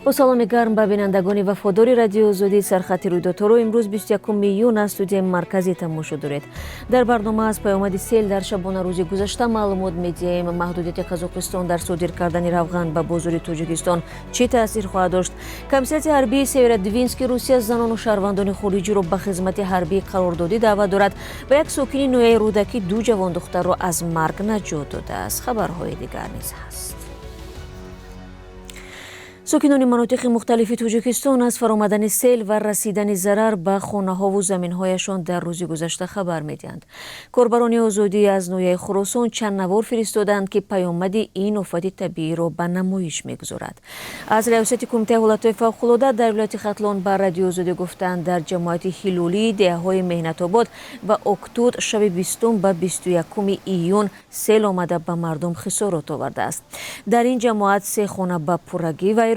Бо саломи гарм ба бинандагони вафодори Радиои Озодӣ. Сархати рӯйдодҳоро имрӯз, 21 июн, аз студияи марказӣ тамошо доред. Дар барнома аз паёмади сел дар шабонарӯзи гузашта маълумот медиҳем. Маҳдудияти Қазоқистон дар содир кардани равған ба бозори Тоҷикистон чӣ таъсир хоҳад дошт? Комиссариати ҳарбии Северодвински Русия занону шаҳрвандони хориҷиро ба хизмати ҳарбии қарордодӣ даъват дорад ва як сокини ноҳияи Рӯдакӣ ду ҷавондухтарро аз марг наҷот додааст. Хабарҳои дигар низ ҳаст. Сокинони манотиқи мухталифи Тоҷикистон аз фаромадани сел ва расидани зарар ба хонаҳову заминҳояшон дар рӯзи гузашта хабар медиҳанд. Корбарони Озодӣ аз ноҳияи Хуросон чанд навор фиристоданд, ки паёмади ин офати табииро ба намоиш мегузорад. Аз Раёсати Кумитаи ҳолатҳои фавқулода дар вилояти Хатлон ба Радиои Озодӣ гуфтанд, дар ҷамоати Ҳилолии деҳаҳои Меҳнатобод ва Октуд шаби 20-ум ба 21-уми июн сел омада, ба мардум хисорот овардааст. Дар ин ҷамоат се хона ба пуррагӣ вайрон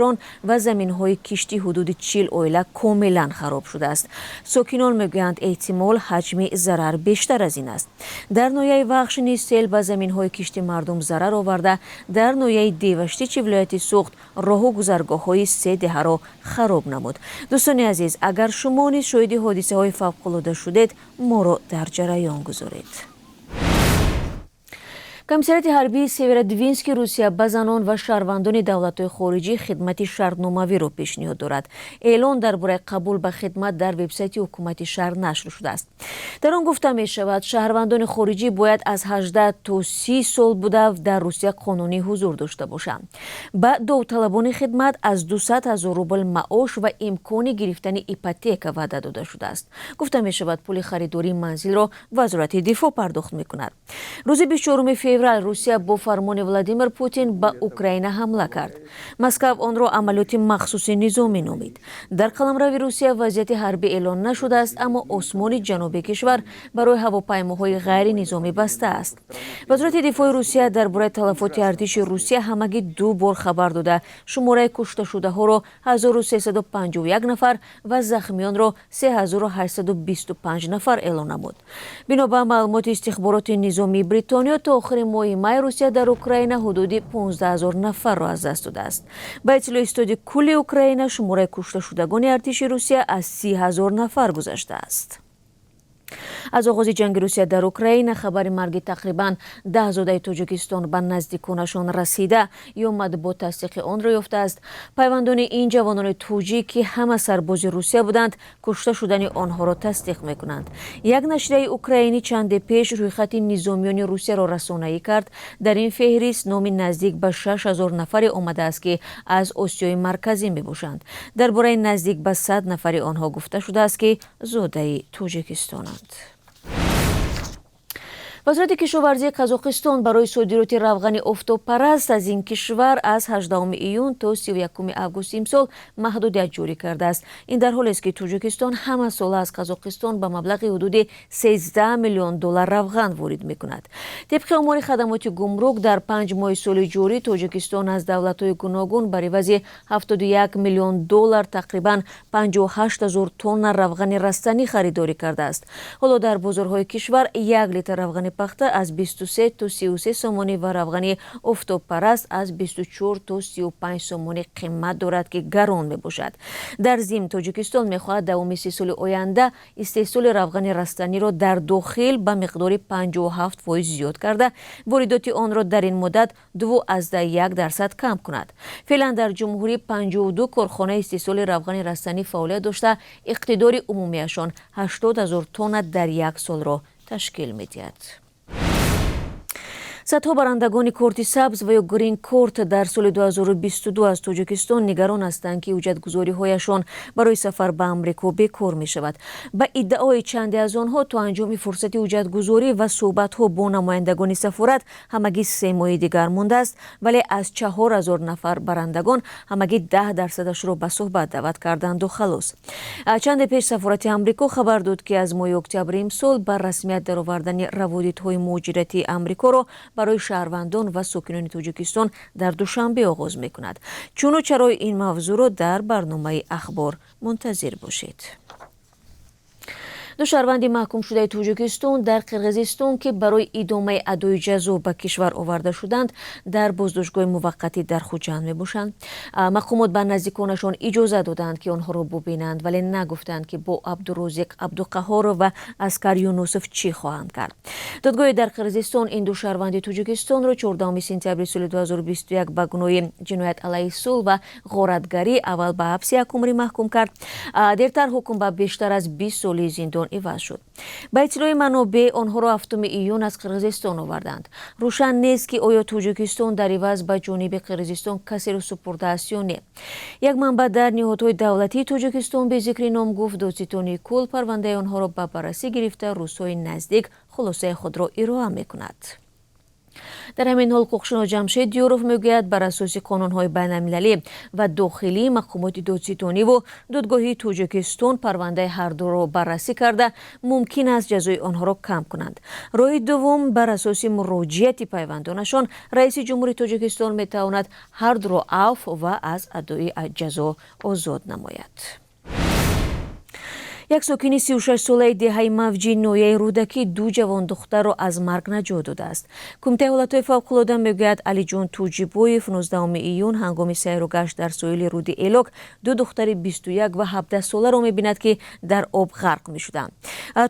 ва заминҳои кишти ҳудуди 40 оила комилан хароб шудааст. Сокинон мегӯянд, эҳтимол, ҳаҷми зарар бештар аз ин аст. Дар ноҳияи Вахш низ сел ба заминҳои кишти мардум зарар оварда, дар ноҳияи Деваштичи вилояти Суғд роҳу гузаргоҳҳои се деҳаро хароб намуд. Дӯстони азиз, агар шумо низ шоҳиди ҳодисаҳои фавқулода шудед, моро дар ҷараён гузоред. Комиссариати ҳарбии Северодвински Русия ба занон ва шаҳрвандони давлатҳои хориҷӣ хидмати шартномавиро пешниҳод дорад. Эълон дар бораи қабул ба хидмат дар вебсайти ҳукумати шаҳр нашр шудааст. Дар он гуфта мешавад, шаҳрвандони хориҷӣ бояд аз 18 то 30 сол буда, дар Русия қонунӣ ҳузур дошта бошанд. Ба довталабони хидмат аз 200 ҳазор рубл маош ва имкони гирифтани ипотека ваъда дода шудааст. Гуфта мешавад, пули харидории манзилро Вазорати дифоъ пардохт мекунад. Рӯзи 24 феврал Русия бо фармони Владимир Путин ба Украина ҳамла кард. Москав онро амалиёти махсуси низомӣ номид. Дар қаламрави Русия вазъияти ҳарбӣ эълон нашудааст, аммо осмони ҷануби кишвар барои ҳавопаймоҳои ғайринизомӣ баста аст. Вазорати дифои Русия дар бораи талафоти артиши Русия ҳамагӣ ду бор хабар дода, шумораи кушташудаҳоро 1351 нафар ва захмиёнро 3825 нафар эълон намуд. Бино ба маълумоти истихбороти низомии Бритониё, то охири моҳи май Русия дар Украина ҳудуди 15 ҳазор нафарро аз даст додааст. Ба иттилои Штаби кулли Украина, шумораи кушташудагони артиши Русия аз 30 ҳазор нафар гузаштааст. Аз оғози ҷанги Русия дар Украина хабари марги тақрибан 10 зодаи Тоҷикистон ба наздиконашон расида ё матбуот тасдиқи онро ёфтааст. Пайвандони ин ҷавонони тоҷик, ки ҳама сарбози Русия буданд, кушта шудани онҳоро тасдиқ мекунанд. Як нашрияи украинӣ чанде пеш рӯйхати низомиёни Русияро расонаӣ кард. Дар ин феҳрист номи наздик ба 6000 нафаре омадааст, ки аз Осиёи Марказӣ мебошанд. Дар бораи наздик ба 100 нафари онҳо гуфта шудааст, ки зодаи Тоҷикистонанд. Вазорати кишоварзии Қазоқистон барои содироти равғани офтобпараст аз ин кишвар аз 18 июн то 31 августи имсол маҳдудият ҷорӣ кардааст. Ин дар ҳолест, ки Тоҷикистон ҳама сола аз Қазоқистон ба маблағи ҳудуди 13 миллион доллар равған ворид мекунад. Тибқи омори хадамоти гумрук, дар 5 моҳи соли ҷорӣ Тоҷикистон аз давлатҳои гуногун бар ивази 71 миллион доллар тақрибан 58 ҳазор тонна равғани растанӣ харидорӣ кардааст. Ҳоло дар бозорҳои кишвар як литр равғани пахта аз 23 то 33 сомонӣ ва равғани офтобпараст аз 24 то 35 сомонӣ қимат дорад, ки гарон мебошад. Дар зимн, Тоҷикистон мехоҳад давоми 30 соли оянда истеҳсоли равғани растаниро дар дохил ба миқдори 57% зиёд карда, воридоти онро дар ин муддат 2,1% кам кунад. Феълан дар ҷумҳурӣ 52 корхонаи истеҳсоли равғани растанӣ фаъолият дошта, иқтидори умумиашон 80 ҳазор тонна дар як солро ташкил медиҳад. Садҳо барандагони корти сабз ва ё грин корт дар соли 2022 аз Тоҷикистон нигарон ҳастанд, ки ҳуҷҷатгузориҳояшон барои сафар ба Амрико бекор мешавад. Ба иддаои чанде аз онҳо, то анҷоми фурсати ҳуҷҷатгузорӣ ва суҳбатҳо бо намояндагони сафорат ҳамагӣ 3 моҳи дигар мондааст, вале аз 4000 нафар барандагон ҳамагӣ 10%-ашро ба суҳбат даъват карданду халос. Чанде пеш сафорати Амрико хабар дод, ки аз моҳи октябри имсол ба расмият даровардани раводидҳои муҳоҷиратии Амрикоро барои шаҳрвандон ва сокинони Тоҷикистон дар Душанбе оғоз мекунад. Чуну чарои ин мавзӯъро дар барномаи ахбор мунтазир бошед. Ду шаҳрванди маҳкумшудаи Тоҷикистон дар Қирғизистон, ки барои идомаи адои ҷазо ба кишвар оварда шуданд, дар боздоштгоҳи муваққатӣ дар Хуҷанд мебошанд. Мақомот ба наздиконашон иҷоза доданд, ки онҳоро бубинанд, вале нагуфтанд, ки бо Абдурозиқ Абдуқаҳоров ва Аскар Юнусов чӣ хоҳанд кард. Додгоҳи дар Қирғизистон ин ду шаҳрванди Тоҷикистонро 14 сентябри соли 2021 ба гуноҳи ҷиноят алайҳи сулҳ ва ғоратгарӣ аввал ба ҳабси якумрӣ маҳкум кард. Дертар ҳукм ба бештар аз 20 соли зиндон иваз шуд. Ба иттилои манобеъ, онҳоро 7 июн аз Қирғизистон оварданд. Рӯшан нест, ки оё Тоҷикистон дар иваз ба ҷониби Қирғизистон касеро супурдааст ё не. Як манбаъ дар ниҳодҳои давлатии Тоҷикистон бе зикри ном гуфт, додситонии кулл парвандаи онҳоро ба баррасӣ гирифта, рӯзҳои наздик хулосаи худро ироа мекунад. Дар ҳамин ҳол, ҳуқуқшинос Ҷамшед Диёров мегӯяд, бар асоси қонунҳои байналмилалӣ ва дохилӣ мақомоти додситониву додгоҳии Тоҷикистон парвандаи ҳардуро баррасӣ карда, мумкин аст ҷазои онҳоро кам кунанд. Роҳи дуввум, бар асоси муроҷиати пайвандонашон раиси ҷумҳури Тоҷикистон метавонад ҳардуро афв ва аз адои ҷазо озод намояд. Як сокини 36-солаи деҳаи Мавҷи ноҳияи Рӯдакӣ ду ҷавондухтарро аз марг наҷот додааст. Кумитаи ҳолатҳои фавқулода мегӯяд, Алиҷон Туҷибоев 19 июн ҳангоми сайру гашт дар соҳили руди Элок ду духтари 21 ва 17 соларо мебинад, ки дар об ғарқ мешуданд.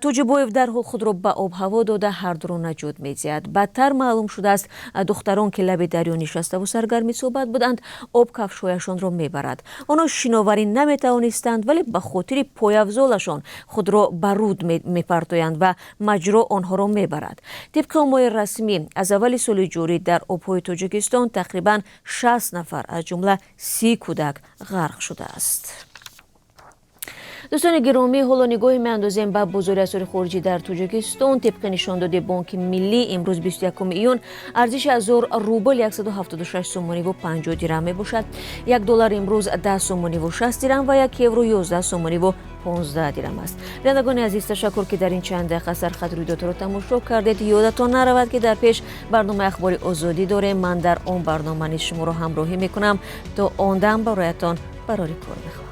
Туҷибоев дарҳол худро ба об ҳаво дода, ҳардуро наҷот медиҳад. Баъдтар маълум шудааст, духтарон, ки лаби дарё нишаставу саргарми суҳбат буданд, об кафшҳояшонро мебарад. Онҳо шиноварӣ наметавонистанд, вале ба хотири пойафзолашон худро ба руд мепартоянд ва маҷро онҳоро мебарад. Тибқи омори расмӣ, аз аввали соли ҷорӣ дар обҳои Тоҷикистон тақрибан 60 нафар, аз ҷумла 30 кӯдак, ғарқ шудааст. Дӯстони гиромӣ, ҳоло нигоҳе меандозем ба бозори асъори хориҷӣ дар Тоҷикистон. Тибқи нишондоди Бонки Миллӣ, имрӯз, 21 июн, арзиши 1000 рубл 176 сомониву 50 дирам мебошад. 1 доллар имрӯз 10 сомониву 60 дирам ва 1 евро 11 сомониву 15 дирам аст. Бинандагони азиз, ташаккур, ки дар ин чанд дақиқа сархат рӯйдодҳоро тамошо кардед. Ёдатон наравад, ки дар пеш барномаи Ахбори Озодӣ дорем. Ман дар он барнома низ шуморо ҳамроҳӣ мекунам. То он дам бароятон барори кор мехоҳам.